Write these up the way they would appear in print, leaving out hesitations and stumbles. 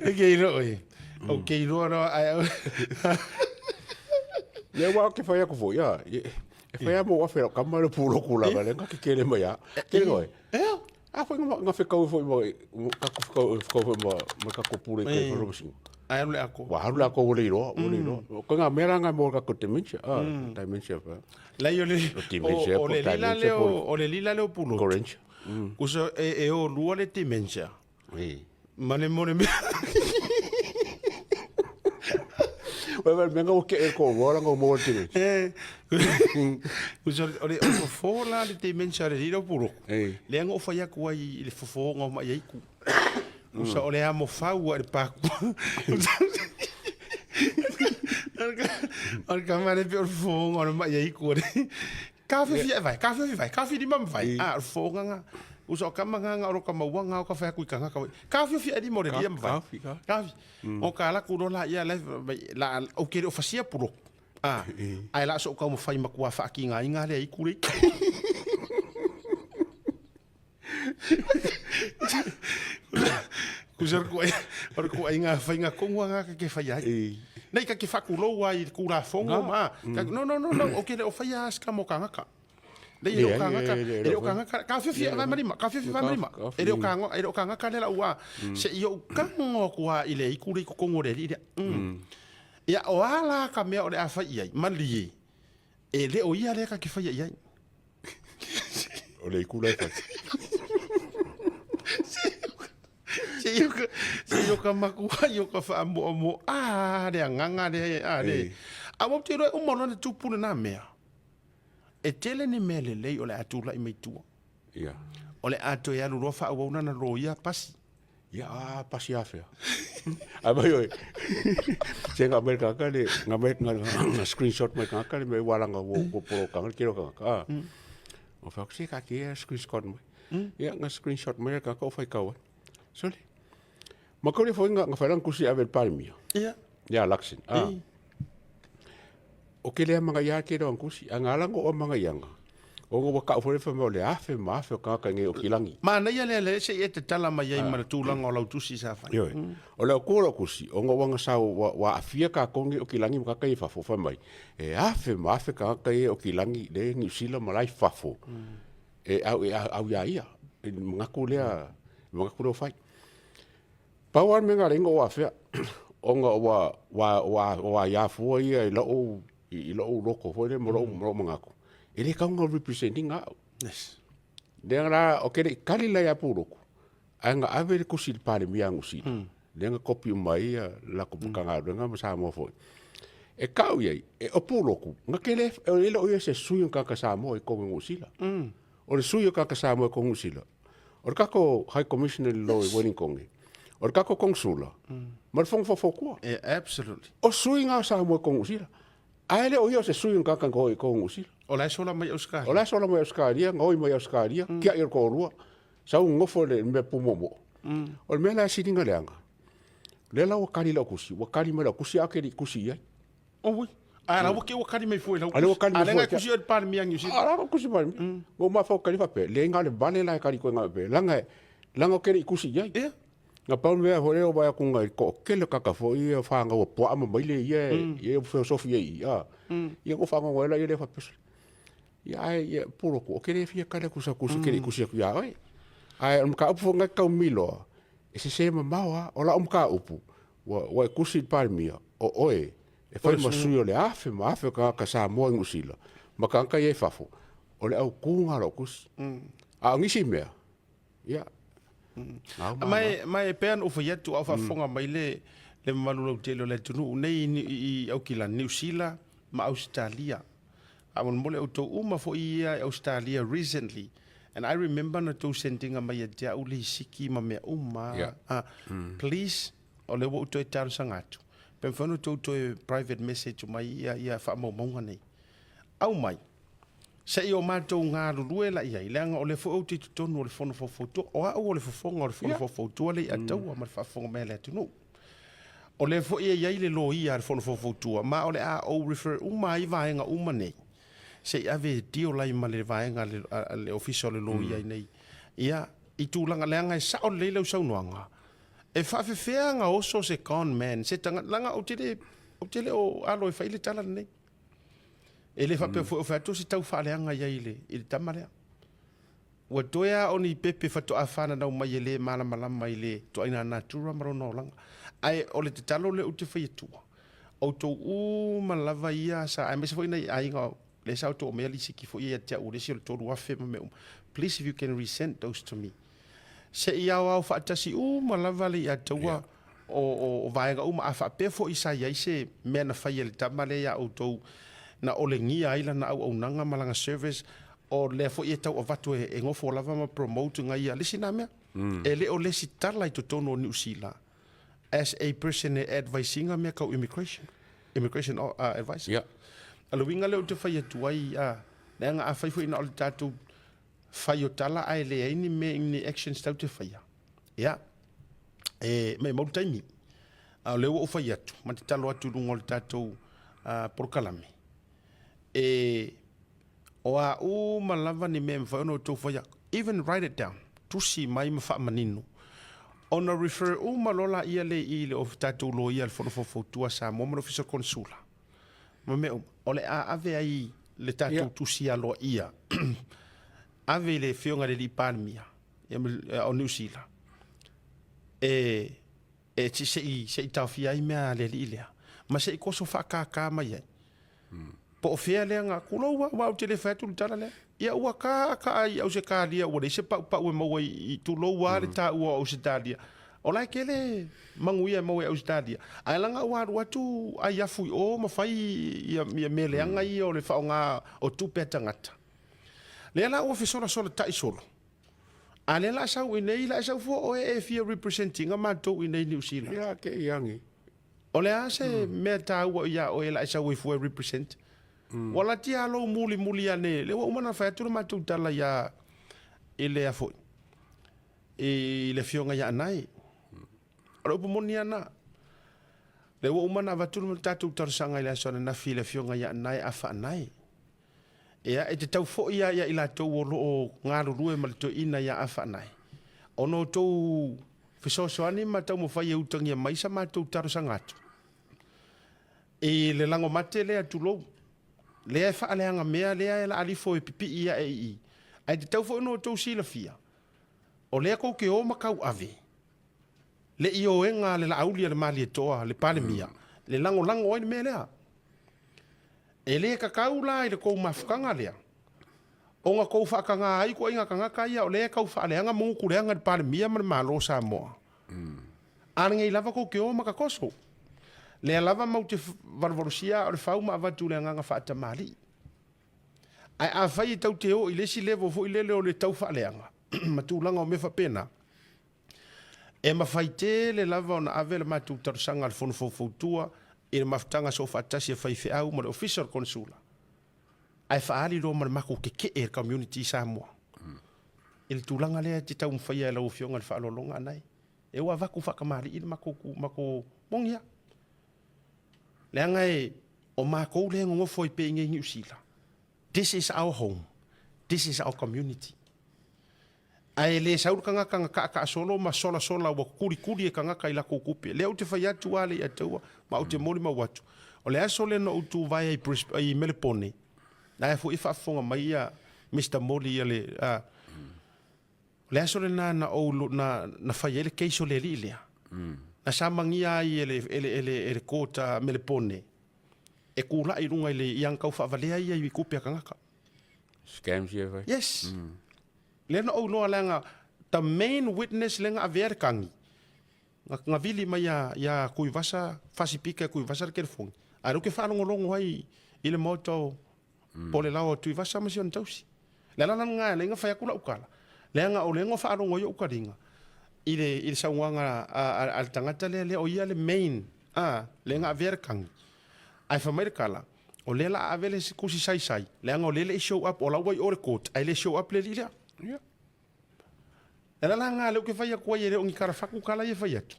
E ke iloa oe. O ke iloa loa ae au. Ia ua ke whai aku foi, a. E whai a mo afe lau kama le pūloku lava le nga ke kele mai a. Ke ngoe. Ea. A foi nga whekau foi ma kako whekau whekau foi ma ma kako pule ke wharo masingo. Ai alu le ako. Wa alu le ako ua le iloa, ua le iloa. Ko ngā mea la ngā mo kako dementia, ah, dementia pa. Lai o le dementia o le lila le o le lila le o pulo. Corange. Kusa e o lua le dementia. E. Ma le mo le mea. Wai wai menga o ke e ko roa nga mo te. E. Kusa o le o fofo la le dementia le lila o pulo. E. Le anga o fai aku ai le fofo nga o mai ai ku. Usa o le amo fau a le paku. O le kama le pe o le fofoga o le mai ai ku. Ka whiwhi e vai, ka whiwhi vai, ka whiri mam vai. A, o le fofoga nga. Usa o kama nga nga o roka maua nga o ka whai aku i kanga ka wai. Ka whiwhi e lima o le ria ma vai. Ka whiwhi, ka. Ka whiwhi. O ka ala ku la ia le, la, o kere o fasia puro. A, ai la so kau ma whai makua whaaki ngā inga le i kure. Kusa ko ai, ora ko ai ngā whainga kongu ngā ka ke whai ai. Nei ka ke whakulou ai i kura fongo ma. No no no no, o ke le o whai a ska mo ka ngaka. Nei e o ka ngaka, e o ka ngaka, ka whiwhi vai marima, ka whiwhi vai marima. E o ka ngaka, e o ka ngaka le la ua. Se i o kango ku a i le i kure i kokongo le ri. Ia o ala ka mea o le a whai i ai, malie. E le o ia le ka ke whai i ai. O le ikula e whai. Se i o ka makua i o ka whaamoa mo a le anganga le a le. A wau te roe uma lona tupuna nā mea. E tele ni mea le lei o le atula i meitua. Ia. O le ato e alu roa wha au nana ro ia pasi. Ia, a pasi afea. A mai oi. Se nga mai ka le nga mai nga screenshot mai ka le me walanga wo wo poro ka le kero ka ka. O fa se ka ke screenshot mai. Ia nga screenshot mai ka ka o fai kau. Sole. Ma ko le foi nga nga falang kusi avel palmia. Ia. Ia laksin. Ah. O ke lea manga ia ke roa kusi, a ngā lango o manga ianga. O ngā waka o whare o le afe ma afe o kāka nge o kilangi. Ma na ia lea le se i e te tala mai ai ma le tūlanga o lau tusi sa whai. Ioi. O leo kōra kusi, o ngā wanga sau wa, wa awhia kā kongi o kilangi ma kāka i whafo whai mai. E afe ma afe kāka e o kilangi le New Zealand ma lai whafo. E au, e au, au ia ia. E mangaku lea, mangaku lea o whai. Pau lava le mea na lenga ua afea, ona ua, ua, ua, ua ia fua ia i lou, i lou loko foi lea ma lou, ma lou manatu. E le tau na represent ina au. Yes. Lea la, o ke le i kali la ia Puloku, ae na ave le kusi i le Palemia a Niu Sila. Lea na kopi uma ai ia latou Matagaluega ma Samoa foi. E kau i ai, e o Puloku, na kele, e le o ia se sui o tagata Samoa i totonu o Niu Sila. O le sui o tagata Samoa i totonu o Niu Sila, O le kako High Commissioner i lalo i Wellington, o le kako Konsula, ma le Fono Faufautua. Yeah, absolutely. O sui ngā Samoa i Kongusila. Ae le o ia o se sui o ngā ngā i Kongusila. O la e sola mai Australia. O la e sola mai Australia, ngā oi mai Australia, kia i o le koʻolua, sau ngofo le mea pumomo. O le mea la e silinga leaga, lea la ua kali lau kusi, ua kali mai lau kusi a ke li kusi i ai. Oi. A la ua ke ua kali mai fua i lau kusi. A le ua kali mai fua. A le ngai kusi o le Palemia Niu Sila. A la kusi Palemia. Mo ma fau kali faapea, le nga le vale la e kali koe nga pe. Langa langa o kele i kusi i ai. Ia. Nga pau mea fo leo vai aku ngai ko kele kaka fo ia whanga ua poa ma mai le ia ia fo sofi ia i a. Ia ko whanga ngoe la ia le whapesa. Ia ai ia puro ku o kele fia kale kusa kusi kele kusi aku ia oi. Ai o mka upu fo ngai kau miloa. E se se mamao a o la o mka upu. Ua, ua e kusi i le Palemia, o oe, e fai ma sui o le afe ma afe o kānaka Samoa i Niu Sila, ma kānaka ia i fafo, o le aukūga lou kusi. A o nisi mea, ia, ngau ma Mai, mai e pea na ufa atu au faafofoga mai le, le mamalu lautele o le atunuu nei i, i, i Aukilani, Niu Sila ma Ausetalia. Faamolemole outou uma foi ia i Ausetalia recently and I remember na tou sendinga mai ia te au lisiki ma mea uma. Yeah. Ah, please, o lea ua ou toe talosaga atu. Pe mafai ona outou toe private message mai ia, ia faamaumauga nei. Aumai, se i o matou galulue la i ai, leaga o lea foi ou te i totonu o le Fono Faufautua, o au o le fofoga o le Fono Faufautua lea i Ataua ma le faafofoga mai a le atunuu. O lea foi e i ai le loia a le Fono Faufautua, ma o le a ou refer uma ai vaega uma nei, se i ave e deal ai ma le vaega a le, a le Ofisa o le Loia i nei. Ia, i tulaga leaga e sao lelei lau saunoaga, e faafefea ona oso se con man, se tagata, leaga ou te le, ou te le o alo e fai le tala lenei. E le faapea foi o fai atu o se tau faaleaga i ai i le, i le tama lea. Ua toe lava o ni pepe faatoa fananau mai e le malamalama i le ituaiga natura ma lona olaga. Ae o le tatalo lea ou te fai atua, outou uma lava ia sa, aemaise foi nai aiga lea sa outou aumaia lisiti foi ia ia te au, le isi o le 3,000 ma mea uma. Please if you can resend those to me. Se i aoao faatasi uma lava le Aiataua o, o, o vaega uma. A faapea foi sa i ai se mea na fai e le tama lea ia outou na olegia ai lana auaunaga ma lana service, o lea foi e tau avatu e, e gofo lava ma promote nga ia. Le isi na mea, e le o le isi tala i totonu o Niu Sila as a person e advise ina mea tau immigration, immigration advice. O le uiga lea ou te fai atu ai, leaga afai foi na o le tatou fai o tala ae leai ni mea ni actions tatou te faia, ia, e maumau le taimi. A o lea ua ou fai atu ma tatalo atu i luga o le tatou polokalame, e o a uma lava ni mea e mafai ona outou faia, even write it down, tusi mai ma faamanino, ona refer uma loa laia lea i le tatou loia le Fono Faufautua a Samoa ma le Ofisa o le Konesula ma mea uma, o le a ave ai le tatou tusi aloaia ave i le Afioga i le Alii Palemia o Niu Sila e e se i se i taofia ai mea a le alii lea ma se i koso faakākā mai ai. Po o fea lea na tulou lava, aua ou te le fai atu le tala lea. Ia ua kākaa i Ausetalia, ua leai se paupau e maua i tulou lava le taua o Ausetalia. O la e tele manuia e maua i Ausetalia, ae leaga ua alu atu ai afu i o ma fai ia mea leaga ia o le faaaoga o tupe a tagata. Lea la ua fesolasola tai solo. A lea la sau i nei, la e sau fua oe e fia represent ina matou i nei Niu Sila. Ia te i agi. O le a se mea taua ia oe la e sau ai fua e represent? Ua lati a lou muli muli ane, le ua uma na fai atu le matou tala ia i le a foi, i le afioga ia Anae. O le upu moni ana, le ua uma na avatu le tatou talosaga i le aso ananafi i le afioga ia Anae Afa Anae. Ia, e te tau foi lava ia i latou o lo o galulue ma le toeaina ia Afaanae, ona outou fesoasoani ma taumafai e utagia mai sa matou talosaga atu i le lago mate lea, tulou, lea e faaleaga mea lea e laalifo e pipii ae i i. Ae tatau foi ona outou silafia, o lea tou te o ma tauave le ioega a le Laauli a le Malietoa, le Palemia, le lagolago ai le mea lea. E le tatau la i le tou mafutaga lea ona tou faatagā ai ituaiga tagata ia o lea e tau faaleaga ma gutuleaga i le Palemia ma le Malo o Samoa. A lenei lava tou te o ma tatoso. Lea lava matou te valuvalusia aa o le fau ma avatu i le agaga faatamalii. Ae afai e tou te o i le isi level foi lele o le tau faaleaga ma tulaga o mea faapena, E mafai tele lava ona ave le matou talosaga a le Fono Faufautua i le mafutaga soofaatasi a faifeau ma le Ofisa o le Konesula, ae faaali loa ma le matou tetee e le community i Samoa i le tulaga lea e te taumafaia e lau Afioga i le faaaloaloga anae. E ua avatu faatamalii le matou matou moni a. Leaga e o matou lea e nonofo ai pea i inei i Niu Sila. This is our home. This is our community. Ae le sau le tagata na taataasolo ma solasola ua kulikuli e tagata i latou tupe. Lea ou te fai atu a le Ataua ma ou te molimau atu, o le aso lea na ou tuvae ai i Melepone, la e foi e faafofoga mai ia Mister Moli ia le a, o le aso lena na ou na, na fai ai le case o le alii lea. Na samagia ai e le, e le, e le, e le court a Melepone e kula'i i luga i le i ana tau faavalea ia i tupe a tagata. Scams ia fai. Yes. Lea na ou iloa leaga the main witness lea na avea le tagi, na, na vili mai ia, ia Tuivasa, Fasipika e Tuivasa le telefoni, a o lea ou te faalogologo ai i le maota o po o le lao o Tuivasa ma si ona tausi. Le ala la lena e ala ai ona fai atu lau tala, leaga o lea na faalogo ai ou taliga i le, i le saunoaga a, a, a le tagata lea, lea o ia le main, a, lea na avea le tagi. Ae fai mai le tala, O lea la a ave le tusi saisai, leaga o lea e le i show up, o la ua i o le court, ae le show up le alii lea. Ia. E ala la lena lea ou te fai atu ai, e le o ni tala fatu tala ia e fai atu.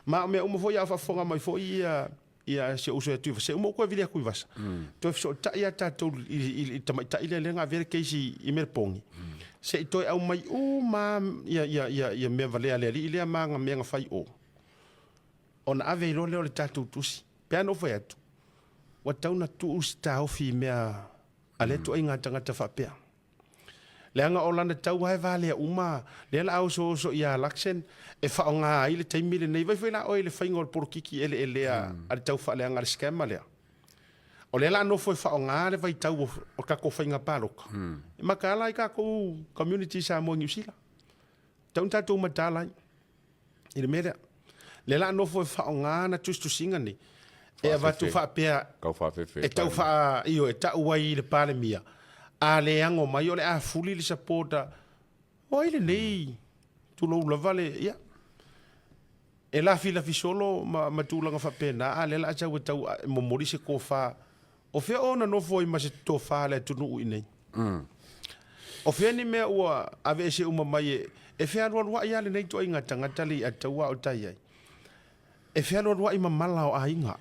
Ma o mea uma foi a o faafofoga mai foi ia ia si ou uso ia Tuivasa, se uma ou toe vili atu Tuivasa. Toe fesootai lava tatou i le tamaitai lea lea na avea le case i Melepone. Se i toe aumai uma ia ia ia ia mea valea a le alii lea ma ana mea na fai i o, ona ave ai loa lea o le tatou tusi. Pe a na ou fai atu, ua tatau ona tuu se taofi i mea a lea ituaiga tagata faapea. Leaga o lana taua e valea uma, lea la a osooso ia Luxen e faaaoga ai le taimi lenei. Vaai foi la oe i le faiga o le polokiki eleelea a le taufaaleaga a le scammer lea. O lea la a nofo e faaaoga le vaitau o le tatou faiga palota, e mataala ai tatou community i Samoa i Niu Sila. E tatau ona tatou mataala ai i le mea lea. Lea la a nofo e faaaoga ana tusitusiga nei e avatu faapea e tau faa, ioe, e tau ai i le Palemia, a le ano mai o le a fuli le support a, o ai lenei, tulou lava le, ia, e lafilafi solo ma, ma tulaga faapena, a lea la a sau e tau momoli se tofa. O fea o ona nofo ai ma se tofa a le atunuu i inei? O fea ni mea ua aveese uma mai e, e fealualuai lava lenei ituaiga tagata le i'a taua a o tai ai. E fealualuai ma mala o aiga.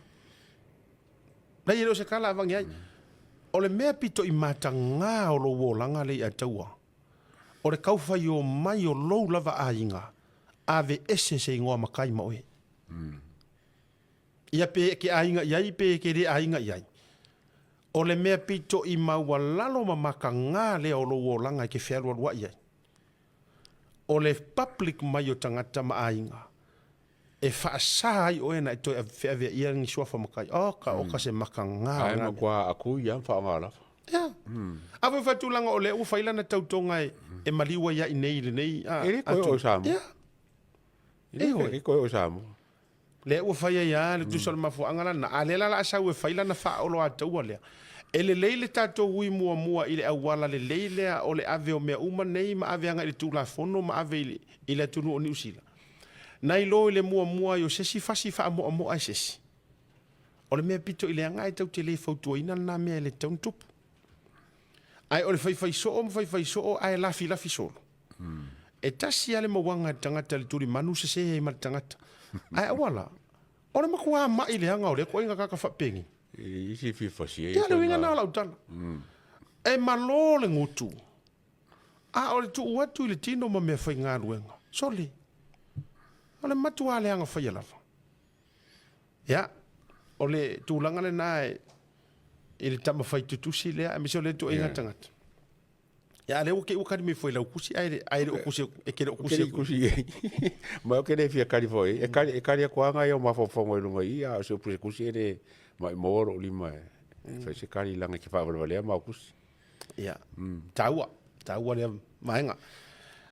Leai, e le o se tala avane ai. O le mea pito i mataga o lou olaga le i'a taua, o le tau fai o mai o lou lava aiga, aveese se igoa matai ma oe. Ia pe e ke aiga i ai pe e ke le aiga i ai. O le mea pito i maualalo ma mataga lea o lou olaga e ke fealualuai ai. O le public mai o tagata ma aiga e faasa ai oe na e toe feaveaia ni suafa matai. Oka, oka se mataga o lena mea. Ae matua aku ia ma faaaoga lava. Ia. A foi faatulaga o lea ua fai lana tautoga e maliu ai ia i nei i lenei a. E le toe oo i Samoa. Ia. E le toe oo i Samoa. Lea ua fai ai lava le tusa o le mafuaaga lana, a lea la o le a sau e fai lana faaoloataua lea. E lelei le tatou ui muamua i le auala lelei lea o le ave o mea uma nei ma ave agai i le Tulafono ma ave i le atunuu o Niu Sila, nai lo i le muamua ai o se isi fasi faamoamoa e se isi. O le mea pito i leaga e tatou te le fautuaina lena mea e le tatau ona tupu. Ae o le faifai soo ma faifai soo ae lafilafi solo. E tasi lava le mauaga e le tagata i le tulimanu sese ai ma le tagata. Ae aua la, o le matua mai leaga o lea ituaiga tagata faapenei. E isi fia fasia ia. Ia le uiga lena o lau tala. E malo le gutu, a o le tuu atu i le tino ma mea faigaluega, sole, o le matua leaga faia lava. Ia, o le tulaga lena i le tama fai tutusi lea, aemaise o lea ituaiga tagata. Ia, a lea ua te i ua kali mai foi i lau kusi, ae ae le o kusi e te le o kusi atu. Kusi ai. Ma ou te le fia kali foi. E kali, e kali atu lava nai au mafaufauga i luga i i, a o se upu i se kusi e le maimoa lou lima e fai se kali leaga e te faavalevalea ma au kusi. Ia, taua, taua lea vaega.